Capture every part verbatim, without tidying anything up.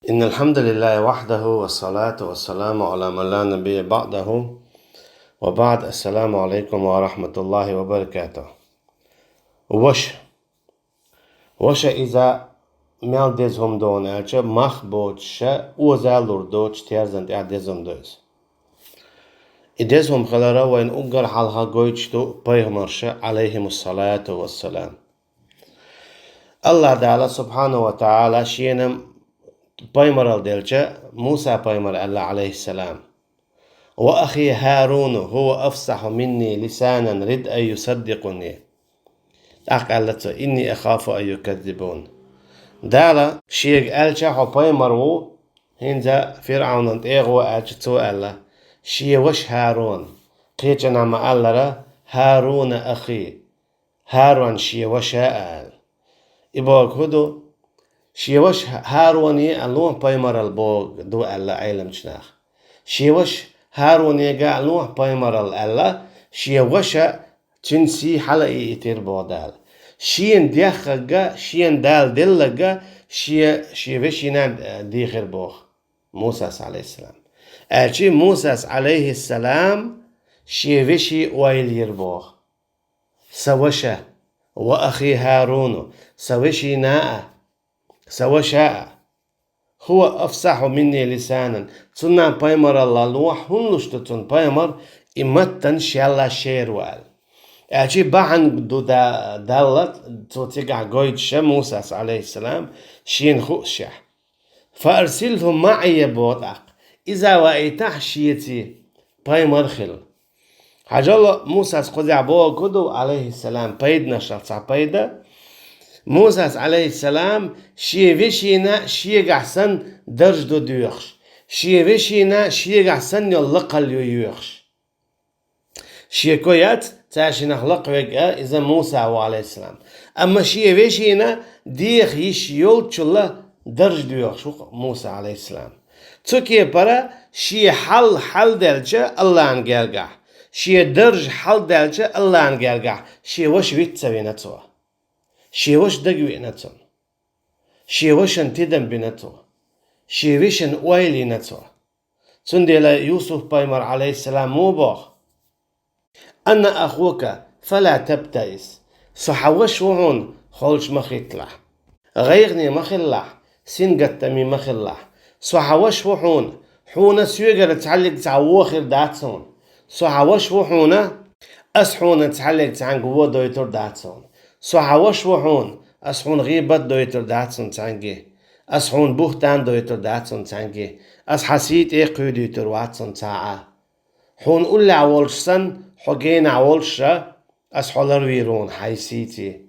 إن الحمد لله وحده والصلاة والسلام على من لا نبي بعده وبعد. السلام عليكم ورحمة الله وبركاته. Ваша. Ваша иза мел деза хӀума ду аьлча, мах боцуш, оза лур доцуш терзан тӀехь деза хӀума ду иза. И деза хӀума хилар вайна уггар хьалха гойтуш ду пайхамарша, Ӏалайхимуссалату вассалам. АллахӀ Дала, субхьанаху ва тагӀала, шена пайхамаралла делча, Муса пайхамар аьлла, Ӏалайхиссалам: «وأخي هارون هو أفصح مني لسانا رد أن يصدقني». ТӀаккха аьлла цо: «إني أخاف أن يكذبون». Дала шега аьлча, хьо пайхамар ву, хӀинца ФирӀавнан тӀегӀо аьлча, цо аьлла: «Шен ваша ХӀарун, кхечанхьа ма-аллара: ХӀарун ахи, ХӀарун шен ваша», аьлла. И бохург хӀун ду? Шен ваша ХӀаруне а лохьа пайхамаралла бохург ду аьлла Ӏеламчу наха. Шен ваша ХӀарунега а лохьа пайхамаралла аьлла, шен ваша цуьнан сий хьала а йийтира боху Дала. Шена деххарг а, шена Дала делларг а шен, шен вешина а дийхира боху Мусас, Ӏалайхиссалам. Аьлча Мусас, Ӏалайхиссалам, шен вешин ойла йира боху: «Сан ваша, ва ахи ХӀаруну, сан вешина а, сан ваша а, хӀува афсахьу минни лисанан, цунна пайхамаралла лохьа, хӀунда луш ду цунна пайхамар, и маттана шелла шера ву», аьлла. Аьлча бахьана ду да-, Далла цо цигахь гойтуш Мусас, Ӏалайхиссалам, шена хуушехь. «Фа арсилху маӀия», боху тӀаккха. Иза ваийтахь шеца пайхамар хила. Хьажал, Мусас кхузахь бохург хӀун ду, Ӏалайхиссалам, пайданашах цхьа пайда. Мусас, Ӏалайхиссалам, шен вешина шегахь санна дарж ду доьхуш, шен вешина шегахь санна йолу лакхалла ю йоьхуш. Шен ко яц, цаьршинах лакхавега а иза Муса ву, Ӏалайхиссалам. Амма шен вешина деха йиш йолчулла дарж доьхуш ву Муса, Ӏалайхиссалам. Цу кепара шен хьал хьалделча Аллахьан гергахь, шен дарж хьалделча Аллахьан гергахь, шен ваша виц ца вина цо. Шен ваша дагавеана цунна. Шен вашан тидам бина цо. Шен вешан ойла йина цо. Цундела Юсуп-пайхамар, Ӏалайхиссалам, муха боху: «Ана ахука, фала табтаис». Со хьан ваша ву хьуна, холчу ма хӀитталахь. ГӀайгӀане ма хилалахь, сингаттаме ма хилалахь. Со хьан ваша ву хьуна, хьуна соьгара цхьаьллиг цхьа вон хир дац хьуна. Со хьан ваша ву хьуна, ас хьуна цхьаьллиг цхьаьнга вон дойтур дац хьуна. Со хьан ваша ву хьуна, ас хьуна гӀийбат дойтур дац хьуна цхьаьнгге. Ас хьуна бухтан дойтур дац хьуна цхьаьнгге. Ас хьан сий тӀе а кхуьйдуьйтур вац хьуна цхьа а. Хьуна уллехь волуш санна, хьо генахь волуш а, ас хьо ларвийр ву хьайн сийце,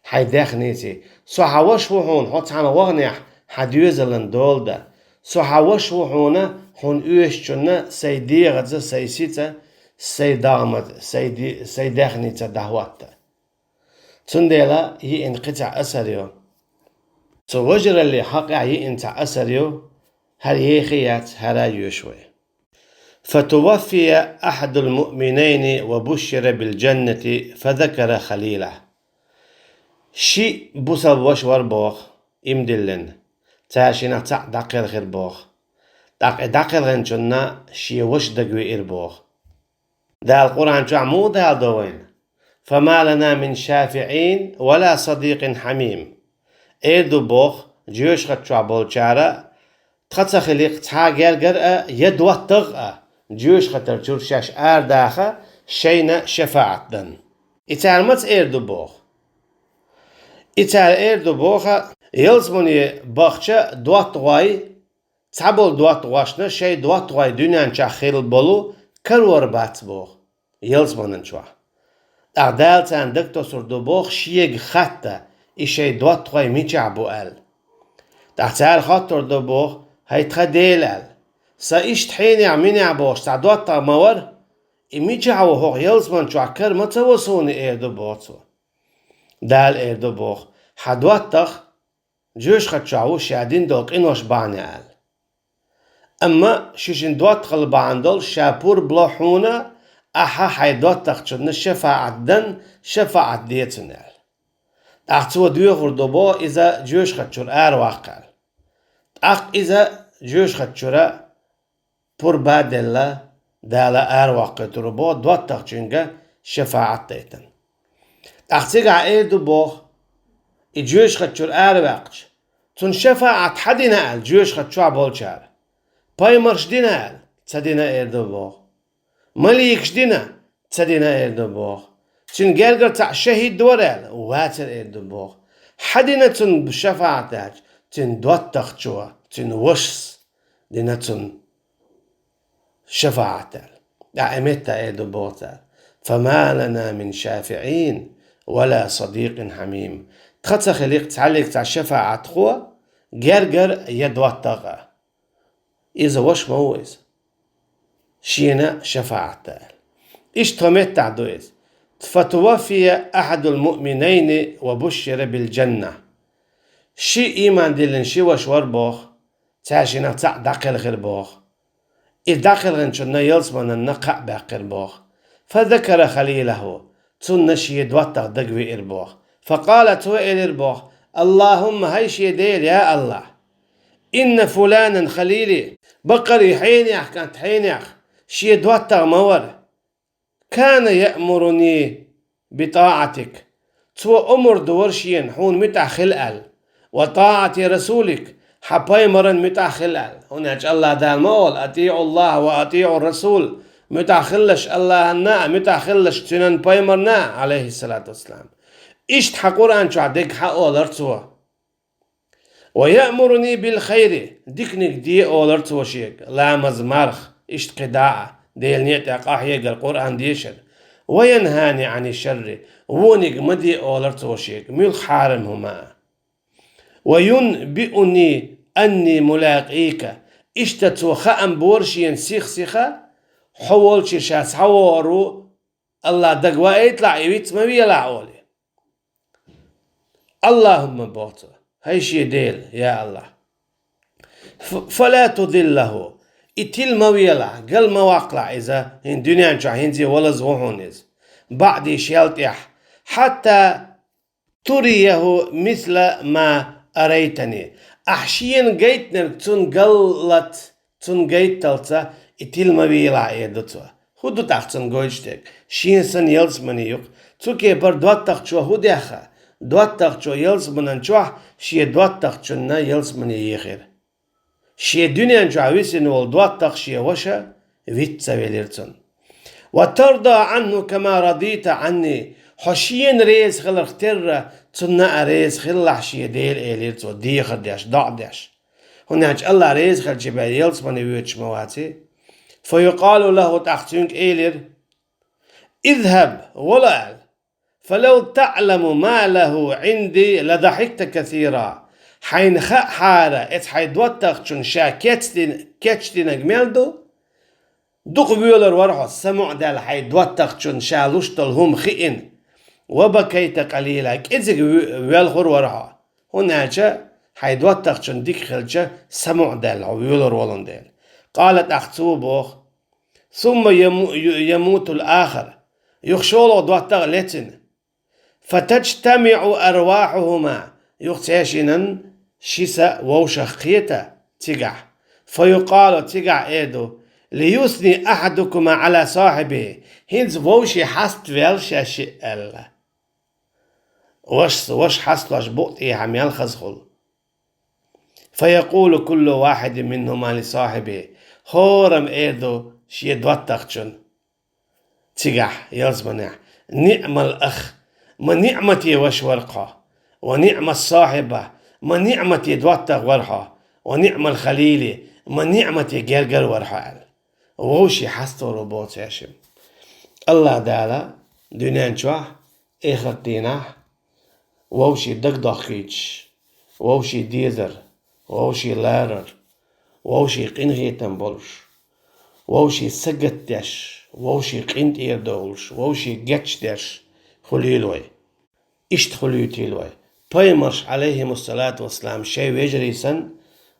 хьайн даьхнице. Со хьан ваша ву хьуна, хьо цхьаьна ваханехь хьан доьзалан дола дан. Со хьан ваша ву хьуна, хьуна оьшучунна сайн дегӀаца, сайн сица, сайн дагӀмаца, сайн де-, сайн даьхница дӀахӀотта. Цундела йиъна кхин цхьа асар ю. Цу важаралле хьакъехь йиъна цхьа асар ю, хӀара еха яц, хӀара йоьшу вай. «Фатуваффия ахьадул муъминайни ва бушшира бил джаннати фа закара халилах». Шиъ бусалба ваша вара боху, иман диллина. Цаьршинах цхьаъ дӀакхелхира боху. ТӀаккха и дӀакхелхинчунна шен ваша дагавеира боху. Дала Къуръан чохь муха даладо вайна: «Фама лана мин шафиӀин ва ла садикъин хьамим». Эр ду боху, жоьжахати чохь болчара, тхан ца хили-кх цхьа гергара а, я доттагӀа а, жоьжахатар чуьра шаьш арадаха, шайна шафаӀат дан. И цара маца эр ду боху? И цара эр ду боху, ялсамане бахча доттагӀой, цхьаболу доттагӀошна шайн доттагӀой дуьнен чохь хилла болу карор бац боху, ялсаманан чохь. ТӀаккха Дала царна дагатосур ду боху шега хатта, и шайн доттагӀой мичахь бу аьлла. ТӀаккха цара хоттур ду боху: «ХӀай тхан Дела», аьлла. «Сан иштта хьенех минехь бохуш цхьа доттагӀа ма вара, и мичахь ву хӀокху ялсаман чохь кара ма ца во суна», эр ду боху цо. Дала эр ду боху: «Хьан доттагӀа жоьжахати чохь ву ша дина долу къинош бахьана аьлла. Амма шу шина доттагӀалла бахьана долуш ша пурба ло хьуна, ахьа хьайн доттагӀчунна шафаӀат дан, шафаӀат де цунна», аьлла. ТӀаккха цо доьхур ду боху иза жоьжахати чуьра араваккха аьлла. ТӀаккха иза жоьжахати чура пурба а делла, Дала араваккхийтур ву боху доттагӀчуьнга шафаӀат дайтина. ТӀаккха цигахь эр ду боху, и жоьжахати чура араваьккхича, цунна шафаӀат хьан дина аьлла жоьжахати чохь болчара? Пайхамарша дина аьлла, ца дина эр ду боху. Маликаш дина, ца дина эр ду боху. Цуьнан гергара цхьаъ шахӀид вара аьлла, вацара эр ду боху. Хьан дина цунна шафаӀат аьлча, цуьнан доттагӀчо, цуьнан вашас дина цунна шафаӀат аьлла. ТӀаккха и меттехь эр ду боху цара: «Фама лана мин шафиӀин, вала садикъин хьамим». Тхан ца хили-кх цхьаллиг цхьа шафаӀатхо, гергара я доттагӀа. Иза ваша ма ву иза. Шена шафаӀат дан аьлла. Иштта тхо меттахь ду иза. «Фатуваффия ахьадул муъминайни ва бушшира бил джанна». Ши ийман диллина ши ваша вара боху, цаьршинах цхьаъ дӀакхелхира боху. И дӀакхелхинчунна ялсаманна кхаъ баьккхира боху. «Фазакара халилаху», цунна шен доттагӀа дагавеара боху. «Факъала», цо элира боху: «Аллахумма, хӀай шен Дела, я Аллахь! Инна фуланан халили, баккъалла и хьенех кӀант хьенех шен доттагӀа ма вара. Кана яъмуруни би таӀатик. Цо омра дора шена хьуна муьтӀахь хила аьлла. Ва таӀати расулик, хьан пайхамаран муьтӀахь хила аьлла». ХӀунда аьлча АллахӀ Дала ма олу: «АтиӀуллахӀа ва атиӀур расул». МуьтӀахь хилалаш АллахӀанна а, муьтӀахь хилалаш цуьнан пайхамарна а, Ӏалайхиссалату вассалам. Иштта хьан Къуръан чохь дерг хьан олара цо. «Ва яъмуруни бил хайри», диканиг де олара цо шега, ламаз, марха, иштта кхидӀа а, Делан некъа тӀехь къахьегар, Къуръан дешар. «Ва янхани Ӏани шарри», вониг ма де олара цо шега, муьлхха хьарам хӀума а. «Ва юнбиуни анни мулакъика», иштта цо хаам бора шена сих-сиха, хьо волчу ша схьавогӀур ву, АллахӀ дагаваийталахь, и виц ма велахь, олий. «Аллахумма», боху цо, хӀай шен Дела, я АллахӀ, «ф-, фала тудиллаху», и тила ма велахь, гал ма ваккхалахь иза, хӀинца дуьнен чохь хӀинца а валаза ву хьуна иза, «баъди», шел тӀаьхьа, «хьатта турияху мисла ма арайтани», ахь шена гайтинарг цунна галлалц, цунна гайтталца и тила ма велахь, эр ду цо. ХӀун ду тӀаккха цунна гойтуш дерг? Шена санна ялсамане ю-кх. Цу кепара доттагӀчо хӀун дехха? ДоттагӀчо ялсаманан чохь шен доттагӀчунна ялсамане ехира. Шен дуьнен чохь висина волу доттагӀа шен ваша виц ца велира цунна. «Ва тарда Ӏанху кама радита Ӏанни», хьо шена реза хиларх терра, цунна а реза хилалахь, шен Дела, элира цо, дехар деш, доӀа деш. ХӀунда аьлча АллахӀ реза хилча бен ялсамане воьдуш ма ваций. «Фа юкъалу лаху», тӀаккха цуьнга элира: «ИзхӀаб, вала», аьлла. «Фалав таӀламу ма лаху Ӏинди ладахьикта касира». Хьайна хаахьара, эцу хьайн доттагӀчун ша кечдин-, кечдинарг мел ду, дукха воьлур вара хьо, самукъадаьлла хьайн доттагӀчун ша луш долу хӀума хиъна. «Ва бакайта къалила», кӀезиг ву-, воьлхур вара хьо. ХӀунда аьлча хьайн доттагӀчун дика хилча, самукъадаьлла хьо воьлур волун дела. Къала, тӀаккха цо боху: «Сумма яму-, ю-, ямутул ахар». Юха шолгӀа доттагӀа лецина. «ФатаджтамиӀу арвахьухума», юха цаьршинан ши са вовшах кхета цигахь. «Фаюкъалу», цигахь эр ду: «Лиюсни ахьадукума Ӏала сахьибихи», хӀинца вовшийн хьаставаьлла шаьш шиъ аьлла. Вашас ваша хьастош букъ тӀехьа мел хазахула. «Фаякъулу куллу вахьидин минхума ли сахьибихи», хӀораммо эр ду шен доттагӀчунна цигахь, ялсаманехь: «Ниъмал ах», ма ниъмате ваша вара хьо, «ва ниъмас сахьиба», ма ниъмате доттагӀа вара хьо, «ва ниъмал халили», ма ниъмате гергара вара хьо аьлла. Вовшийн хьастор ву боху цаьршимма. АллахӀ Дала дуьнен чохь, эхарт дийнахь вовшийн дагадохкуьйтуш, вовшийн дезар, вовшийн ларар, вовшийн къинхетам болуш, вовшийн сагатдеш, вовшийн къинтӀера довлуш, вовшийн гечдеш хуьлийла вай. Иштта хуьлуьйтийла вай. Пайхамарш, Ӏалайхимуссалату вассалам, шайн вежарий санна,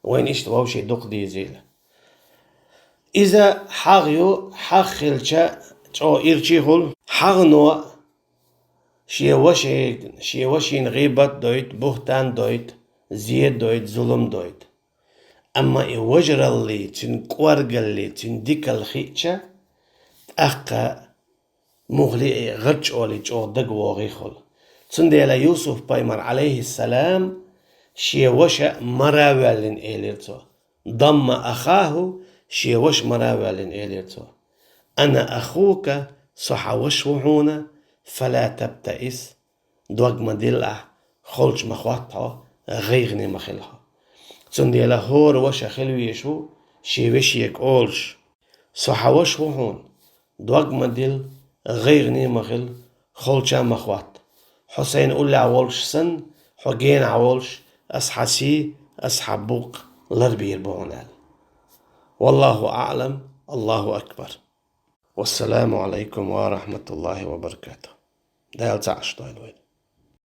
вайна иштта вовшийн дукха дезийла. Иза хьагӀ ю, хьагӀ хилча, чӀогӀа ирчий хуьлу. ХьагӀно шен ваша, шен вашина гӀийбат дойту, бухӀтан дойту, зе дойту, зулам дойту. Амма и вожаралли, цуьнан кӀоргалли, цуьнан дикалли хиъча, тӀаккха мухли а гӀарчӀоли чӀогӀа дагавогӀий хьуна. Цундела Юсуп-пайхамар, Ӏалайхиссалам, шен ваша мара а воьллина, элира цо. Дамма ахаху, шен ваша мара а воьллина, элира цо. «Ана ахука, со хьан ваша ву хьуна, фала табтаис». Дог ма дилла ахь, холча ма хӀотта хьо, гӀайгӀане ма хила хьо. Цундела хӀора ваша хила везаш ву шен вешега олуш: «Со хьан ваша ву хьуна, дог ма дилла, гӀайгӀане ма хила, холча ма хӀотта. Хьо сайна уллехь волуш санна, хьо генахь волуш, ас хьан сий, ас хьан букъ ларбийр бу хьуна», — аьлла. Валлаху аӀлам, Аллаху акбар. Вассаламу Ӏалайкум ва рахматуллахи ва баракатух. Дала цхьаъ аш дойла вай.